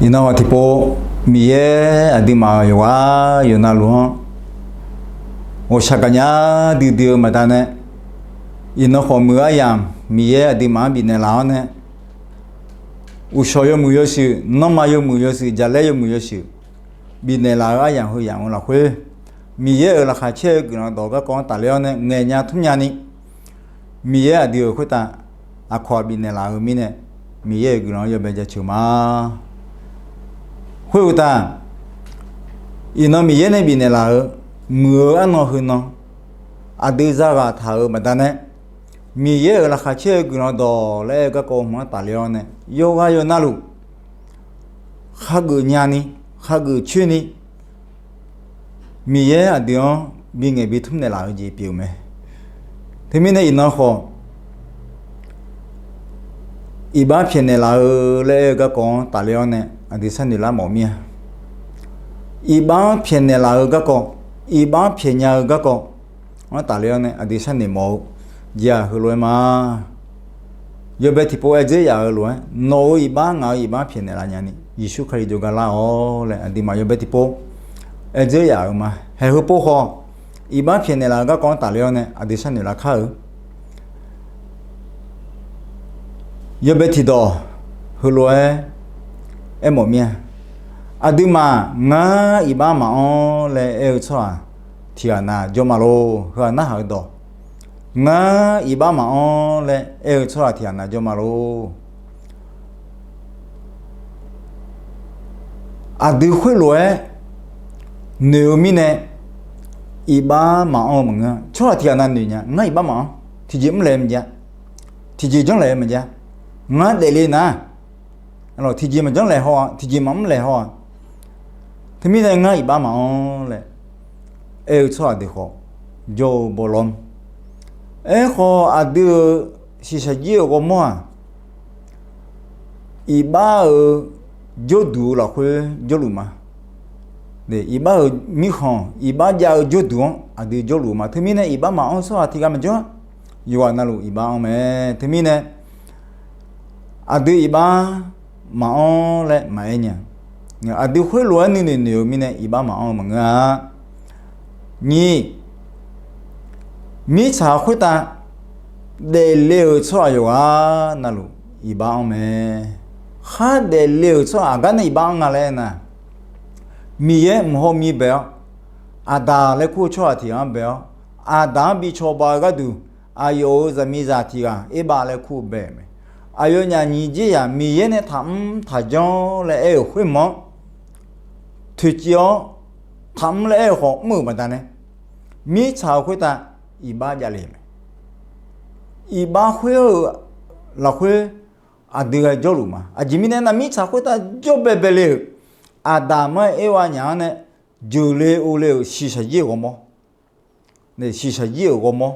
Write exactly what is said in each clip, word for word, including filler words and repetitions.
Iqnan-aq tiqpov, Miqyaer aqduimaf-euq yawqghaq yawqnavluf-anr ghawqshaq gaqnya duidui-eu baqdanae, iqnan khawf muiq-eu aryamq Miqyaer aqduimaf-anr bifnaeq laf-awr nae, uqshawq yawmuiq yawshuif, nanrma yawmuiq yawshuif, jaqlaer yawmuiq yawshuif bifnaeq laf-eu aryamq heu yamq-eu lafkhoer, Miqyaer-euq laqkhaq caer-eu guiqlanq dawq garkawv-anr tafler-awr nae ngaeqnya tmrnya ni, Miqyaer aqdui-euq khoertav aqkawq bifnaeq laf-eu mirnae, Miqyaer-euq guiqlanq-anr yawbae jaceuq ma. Khoeruqtaf, iqnan Miqyaer nae bifnaeq laf-euq muiq-eu arnan heu nan, aqdui zaghaq taq-euq baqdanae, Miqyaer-euq laqkhaq caer-eu guiqlanq dawq laer aer-eu garkawv hmq-anr tafler-awr nae, yawqghaq yawqnavluf khageuf nyani, khageuf coerni, Miqyaer aqdui-anr bingaeq bitmr naeqlaf-eu jeq pyeuf-eu mae. Teumirnae iqnan khawf, iqbax pyaeqnaeq laf-eu laer aer-eu garkawv-anr tafler-awr nae aqdui sharnoeq lar mawf mir-a. Iqbax-anr pyaeqnaeq laf-eu garkawv, iqbax-anr pyaeqnya-eu garkawv-anr tafler-awr nae aqdui sharnoeq mawf-eu jeq-aq heulof-aer ma. Yawbae tiqpov aer dzeur yaf-eu lof-aer, nawq-euq iqbax ngaq-euq iqbax pyaeqnaeq laf nyani Yeqsur Kali jawrgar lar-awq laer aqduimaf yawbae tiqpov aer dzeur yaf-euq ma. Haeq heu pov khawf, iqbax pyaeqnaeq laf-eu garkawv-anr tafler-awr nae aqdui sharnoeq lar kar-eu. Yawbae tiqdawq heulof-aer aermawf mir-a. Aqduimaf ngar iqbax maqanr laer aer-eu tsawrhaq tiqghaq nav jawr ma lor. Heu-aq narhaq-eu dawq, ngar iqbax maqanr laer aer-eu tsawrhaq tiqghaq nav jawr ma lor. Aqdui khoerlof-aer noeq-eu mirnae, iqbax maqanr-eu maqngeur-a. Tsawrhaq tiqghaq nav noeq nya, ngar iqbax maqanr, tiqjeq mrlaeq-eu maqjav, tiqjeq janrlaeq-eu maqjav, ngar daefle nar, tiqjeq maqjanr laeq haw-a, tiqjeq maqmr laeq haw-a. Teumirnae ngar iqbax maqanr laer aer-eu tsawrhaq deuq khawf jawr-eu bawlawr. Aerkhawf, aqdui-euq shiqshaq jir-euq ghawrmawr-aq, iqbax-euq jawrduq-eu lafkhoer jawrluf ma. Iqbax-euq mirkhanq, iqbax jav-eu jawrduq-anr aqdui jawrluf ma. Teumirnae iqbax maqanr tsawrhaq tiqghaq maqjawr-a. Yawqghaq navluf iqbax anr mae. Teumirnae aqdui iqbax maqanr laer maqaer nya. Aqdui khoerlof-aer nuinoeq noeq-eu mirnae iqbax maqanr-eu maqngeur-a. Nyiq, mirtsaq khoertav daefle-euq tsawrhaq yawqghaq navluf iqbax anr mae. Khar daefle-euq tsawrhaq aqgar nae iqbax anr nga laer aernar, Miqyaer mq hawmi bae-awr, Aqdaq laer kur-eu tsawrhaq tiq ghaq-anr bae-awr, Aqdaq-anr bi cawba-eu gharduq, aqyawf-euq zaqmiqzaq tiq ghaq Erbav laer kur-eu bae-euq mae. Aqyawfnyaf nyiq jeq yaq Miqyaer nae taqmr taqjanr laer aer-euq khoermawf-anr toeqciv-awr taqmr laer aer-eu khawf mr-euq baqdanae, mirtsaq-eu khoertav iqbax javle mae. Iqbax khoer-eu lafkhoer aqdui ghae jawrluf ma. Aqjeq mirnae aernar, mirtsaq khoertav jawr baebae le-euq Aqdaq mar-aer Erbav nyaf-anr nae jeuqle ovle-euq shiqshaq jir-euq ghawrmawr, shiqshaq jir-euq ghawrmawr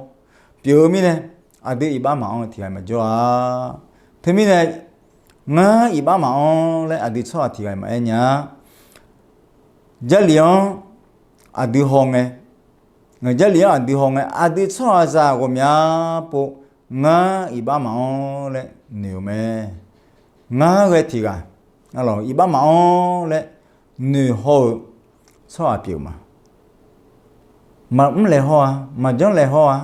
pyeuf-eu mirnae, aqdui iqbax maqanr-eu tiq ghaq maqjawr-a. Teumirnae, ngar iqbax maqanr laer aqdui tsawrhaq tiq ghaq maqaer nya-a. Jarlif-anr aqdui haw ngae, Jarlif-anr aqdui haw ngae, aqdui tsawrhaqzaq ghawqmya pov ngar iqbax maqanr laer noeq-eu mae. Ngar ghae tiq ghaq, iqbax maqanr laer noeqhaw-eu tsawrhaq pyeuf-eu ma. Maqmr laeq haw-a, maqjanr laeq haw-a.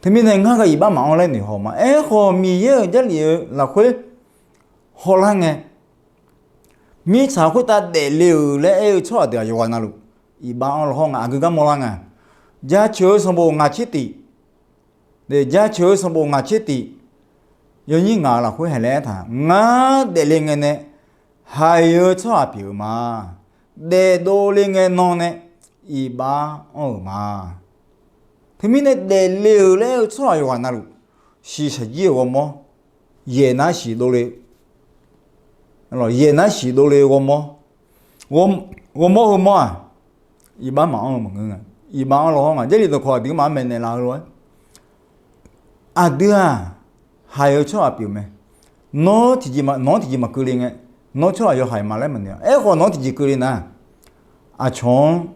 Teumirnae ngar ghae iqbax maqanr laer noeqhaw-eu ma. Aerkhawf, Miqyaer-euq Jarlif-eu lafkhoer hawlar ngae, mirtsaq khoertav daefle-euq laer aer-eu tsawrhaq deuq-aq yawqghaq navluf iqbax anr law hawr nga, aqgeu gar mawrlar nga. Jaceuq-eu sanqbof ngaq tser tif, jaceuq-eu sanqbof ngaq tser tif, yawnyir ngaq-euq lafkhoer haeq laer aertaq, ngar daefle ngae nae haiq-eu tsawrhaq pyeuf-eu ma. Daefdov le ngae nan nae iqbax anr-euq ma. Teumirnae daefle-euq laer aer-eu tsawrhaq yawqghaq navluf, shiqshaq jir-euq ghawrmawr, yaeq nar shiq dovle, yaeq nar shiq dovle-eu ghawrmawr, ghawrmawr heumawr-aq, iqbax maqanr-eu maqngeur nga. Iqbax anr law hawr nga. Jarlif dawqkawq aqduimaf-anr maeqnaeq laf-eu lof-aer, aqdui-aq, haiq-eu tsawrhaq pyeuf mae. Nawr tiqjeq, nawq-anr tiqjeq maqkeuvle ngae, nawr tsawrhaq yawhaiq ma laer maqnoeq-a. Aerkhawf nawq-anr tiqjeq keuvle nar, aqcawq-anr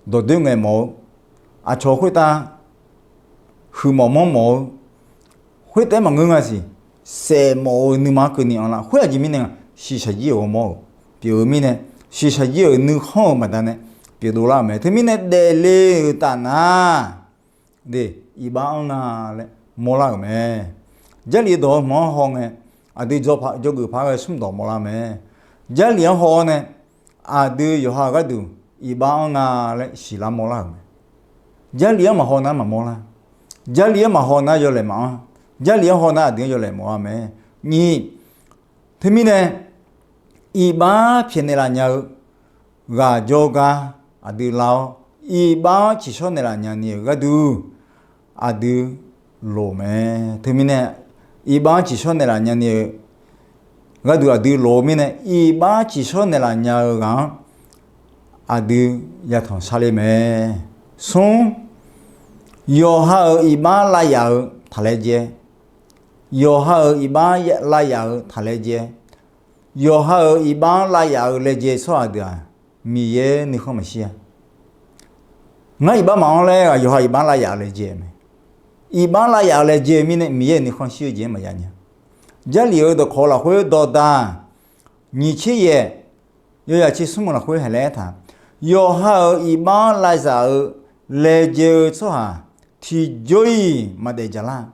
dawqdoer ngaeq mawf-eu, aqcawq khoertav huiqmawf manrmawf-eu, khoertav-aer maqngeur nga siq. saefmawf-eu nuima keuvni anr lar. Khoer aqjeq mirnae, shiqshaq jir-euq ghawrmawr-euq pyeuf-eu mirnae, shiqshaq jir-euq nuikhanr-euq baqdanae pyeufdov lar-euq mae. Teumirnae daefle-euq tafnar, iqbax anr nga laer mawrlar-euq mae. Jarlif dawq-eu hmq-anr haw ngae, aqdui dzawgeuf paq-aer ghae smr dawq mawrlar mae. Jarlif-anr haw-awr nae, aqdui yawqha-euq gharduq iqbax anr nga laer siqlar mawrlar-euq mae. Jarlif-anr maqhaw nar maqmawr lar. Jarlif-anr maqhaw nar yawlaeq maqanr. Jarlif-anr haw nar aqdui-anr yawlaeq mawf-a mae. Nyiq, teumirnae iqbax pyaeqnaeq laf nya-eu ghaq jawrgar aqdui lar-awr, iqbax-anr tsiqshawr naeqlaf nyani-euq gharduq aqdui loq mae. Teumirnae iqbax-anr tsiqshawr naeqlaf nyani-eu gharduq aqdui loq-eu mirnae, iqbax-anr tsiqshawr naeqlaf nya-eu ghaq-anr aqdui yatanq sharler mae. Smr, yawqha-euq iqbax lavyaf-eu taqlaer dzae. Yawqha-euq iqbax lavyaf-eu taqlaer dzae. Yawqha-euq iqbax-anr lavyaf-eu laejae tsawrhaq deuq-aq, Miqyaer nuikhanr maqshir-a. Ngar iqbax maqanr laer-aq, yawqha iqbax lavyaf-eu laejae mae. Iqbax lavyaf-eu laejae mirnae Miqyaer nuikhanr shir-eu jeq-anr maqya nya. Jarlif-euq dawqkawq lafkhoer dawqdaq nyiq tser yaef, yawyaq tser smr-eu lafkhoer haeq laer aertaq, yawqha-euq iqbax-anr lavyaf-eu laejae-eu tsawrhaq tiqjawr-iq maqdaef dzaqlar.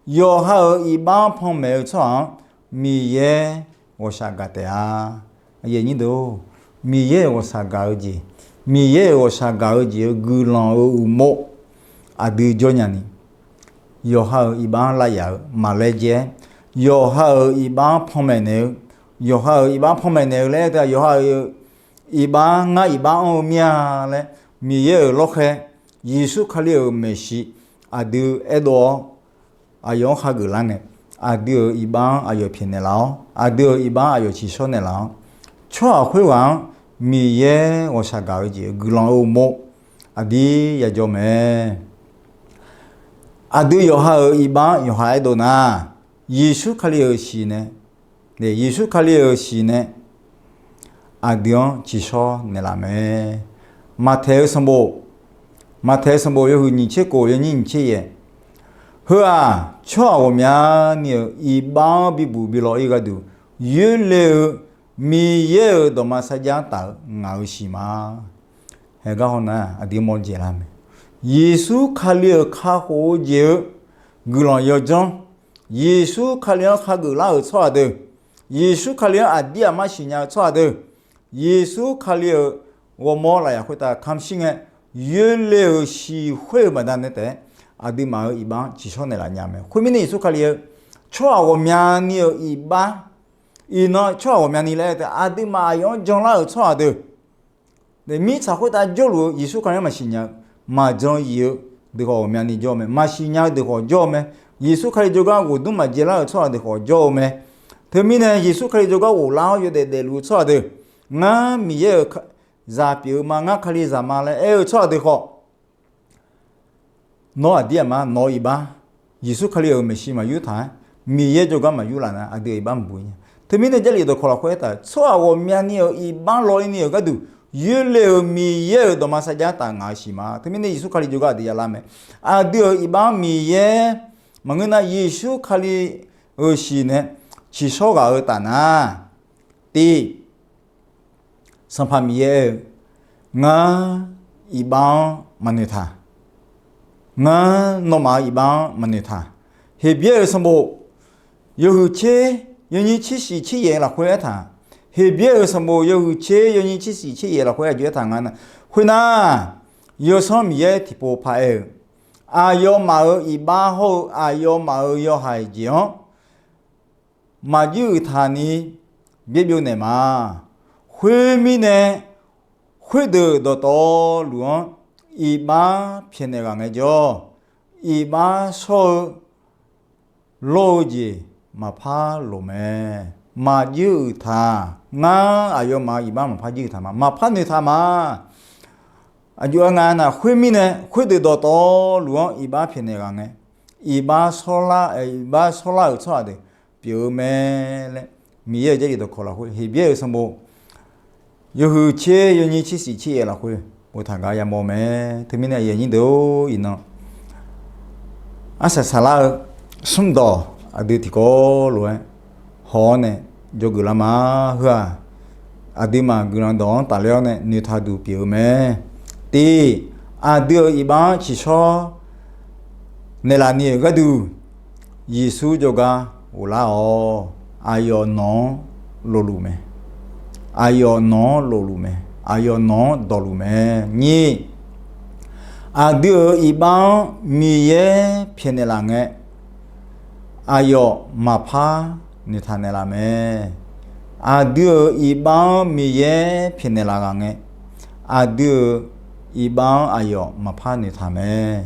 Yawqha-euq iqbax-anr panmaeq-eu tsawrhaq-anr Miqyaer ghawqshaq gaq taef-a. Miqyaer-euq ghawqshaq gaq-eu jeq, Miqyaer-euq ghawqshaq gaq-eu jeq-eu guiqlanq-eu uqmov aqdui jawr nyani, yawqha-euq iqbax-anr lavyaf-eu maqlaer dzae-aer, yawqha-euq iqbax-anr panmaeq naeq-eu, yawqha-euq iqbax-anr panmaeq naeq-eu laer aer-eu teu-aq, yawqha-euq iqbax, ngar iqbax anr-eu mir-a laer Miqyaer-euq lawrkhaer, Yeqsur Kali-euq maeqshi aqdui aerdov-awr, aqyawf-anr khageuf lar ngae, aqdui-euq iqbax-anr aqyawf pyaeqnaeq laf-awr, aqdui-euq iqbax-anr aqyawf tsiqshawr naeqlaf-awr, tsawrhaq khoerghaq-anr Miqyaer ghawqshaq gaq-eu jeq guiqlanq-eu uqmov aqdir yajawr mae. Aqdui yawqha-euq iqbax-anr yawqha aerdov nar, Yeqsur Kali-euq shiq nae, Yeqsur Kali-euq shiq nae aqdui-anr tsiqshawr naeqlaf mae. Maqtaeq-eu sanqbof, Maqtaeq-eu sanqbof yawhuiq nyiq tser kof yawnyir nyiq tser yaef, heu-aq, tsawrhaq ghawqmyani-euq iqbax-anr bibuq bilaw-ir gharduq, yoerle-eu Miqyaer-euq dawqma sarjax taf-eu ngaq-euq shiq ma. Haegar hawnar aqdui mawr dzaeqlar mae. Yeqsur Kali-euq kakhof-eu jeq-eu guiqlanq yawdzanr, Yeqsur Kali-anr khageuf lar-euq tsawrhaq deuq, Yeqsur Kali-anr aqdir aqmar siqnya-eu tsawrhaq deuq, Yeqsur Kali-euq ghawrmawr lafyaq khoertav kamq shir ngae, yoerle-euq shiq khoer-euq baqdanae taef-aer aqduimaf-euq iqbax-anr tsiqshawr naeqlaf nya mae. Khoermirnae Yeqsur Kali-eu tsawrhaq ghawqmyani-euq iqbax, iqnan tsawrhaq ghawqmyani laer aer-eu taef-aer aqduimaf aqyawf-anr janlar-euq tsawrhaq deuq, mirtsaq khoertav jawrluf-eu Yeqsur Kali-anr maqsiq nya-eu, maqjan yif-eu deuq khawf ghawqmyani jawr-eu mae. Maqsiq nya-eu deuq khawf jawr-eu mae. Yeqsur Kali jawrgar ghofdmr maqjae lar-euq tsawrhaq deuq khawf jawr-eu mae. Teumirnae Yeqsur Kali jawrgar ghoflar-awr yawdaef daefluf-eu tsawrhaq deuq, ngar Miqyaer-euq zaq pyeuf-eu ma, ngar Kalizaq ma laer aer-eu tsawrhaq deuq khawf, nawr aqdir aqmar nawq-eu iqbax, Yeqsur Kali-euq maeqshi maqyur taq-aer, Miqyaer jawrgar maqyur laf nar aqdui-euq iqbax maqbu nya. Teumirnae Jarlif dawqkawq lafkhoer aertaq-euq tsawrhaq ghawqmyani-euq iqbax lawnir ni-euq gharduq, yoerle-euq Miqyaer-euq dawqma sarjax taf ngaq-euq shiq ma. Teumirnae Yeqsur Kali jawrgar aqdui yalar mae. Aqdui-euq iqbax-anr Miqyaer maqngeur nar Yeqsur Kali-euq shiq nae tsiqshawr ghaq-eu taf nar, tiq, Sanqpaq Miqyaer aer-eu, ngar iqbax-anr maqnoeq taq. Ngar nawmaf-euq iqbax-anr maqnoeq taq. Heqbyaer-euq sanqbof yawhuiq tser yawnyir tser shif tser yaef lafkhoer aertaq, Heqbyaer-euq sanqbof yawhuiq tser yawnyir tser shif tser yaef lafkhoer aqjox aertaq nga nar, khoernar, Yawsanr Miqyaer tiqpov paq aer-eu, aqyawfmaf-euq iqbax hawr-eu aqyawfmaf-euq yawhaiq jeq-anr maqjuir uiqtaq ni byaerbyov naeq ma. Khoermirnae, khoerdeuq dawqtawvluf-anr iqbax pyaeqnaeq ghaq ngaejawr, iqbax shawr-eu lawr-eu jeq maqpar loq mae. Maqjuir uiqtaq, ngar aqyawfmaf-euq iqbax maqpar juir uiqtaq ma, maqpar noeqtaq ma. Aqjox-aer nga nar, khoermirnae khoerdeuq dawqtawvluf-anr iqbax pyaeqnaeq ghaq ngae, iqbax shawrlar, iqbax shawrlar-euq tsawrhaq deuq pyeuf-eu mae laer, Miqyaer-euq Jarlif dawqkawq lafkhoer Heqbyaer-euq sanqbof yawhuiq tser yawnyir tser shif tser yaef lafkhoer boftaq gar yamawr mae. Teumirnae aqyuif aqnyir deuq-or, iqnan arsaq saqlar-eu smrdawq aqdui tiqkawv lof-aer haw-awr nae dzawgeuf lar ma. Heu-aq, aqduimaf guiqlanq dawq-anr tafler-awr nae noeqtaq duq pyeuf-eu mae. Tiq, aqdui-euq iqbax-anr ciqshawr naeqlaf ni-euq gharduq, Yeqsur jawrgar ghoflar-awq. Aqyawf nawq-anr lofluf mae. Aqyawf nawq-anr lofluf mae. Aqyawf nawq-anr dawqluf mae. Nyir, aqdui-euq iqbax-anr Miqyaer pyaeqnaeq laf ngae, aqyawf maqpar noeqtaq naeqlaf mae. Aqdui-euq iqbax-anr Miqyaer pyaeqnaeq laf ghaq ngae, aqdui-euq iqbax-anr aqyawf maqpar noeqtaq mae.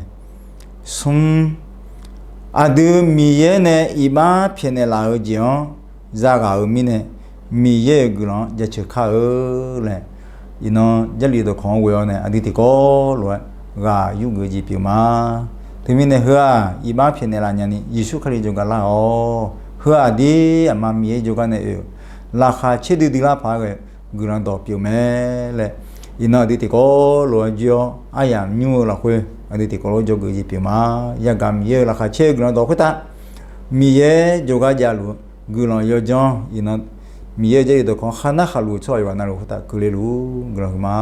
Smr, aqdui Miqyaer nae iqbax pyaeqnaeq laf-eu jeq-anr zaghaq-euq mirnae, Miqyaer-euq guiqlanq-anr jaceuq kar-eu laer, iqnan Jarlif dawqkawq-anr ghoe-awr nae aqdui tiqkawv lof-aer ghaq yurgeuf jeq pyeuf ma. Teumirnae heu-aq, iqbax pyaeqnaeq laf nyani Yeqsur Kali jawrgar lar-awq. Heu-aq aqdir aqma Miqyaer jawrgar nae oe-euq laqkhaq caerdui dui lar paq-aer ghae-eu guiqlanq dawq pyeuf mae laer, iqnan aqdui tiqkawv lof-aer jir-awr aryamq nymr-eu lafkhoer aqdui tiqkawv lof-aer dzawgeuf jeq pyeuf ma. Yagaq Miqyaer-euq laqkhaq caer-eu guiqlanq dawq khoertav Miqyaer jawrgar javluf-eu guiqlanq yawdzanr, iqnan Miqyaer-euq Jarlif dawqkawq-anr kharnar khaqluf-eu tsawrhaq yawqghaq navluf khoertav keuvle luf guiqlanq huiqma.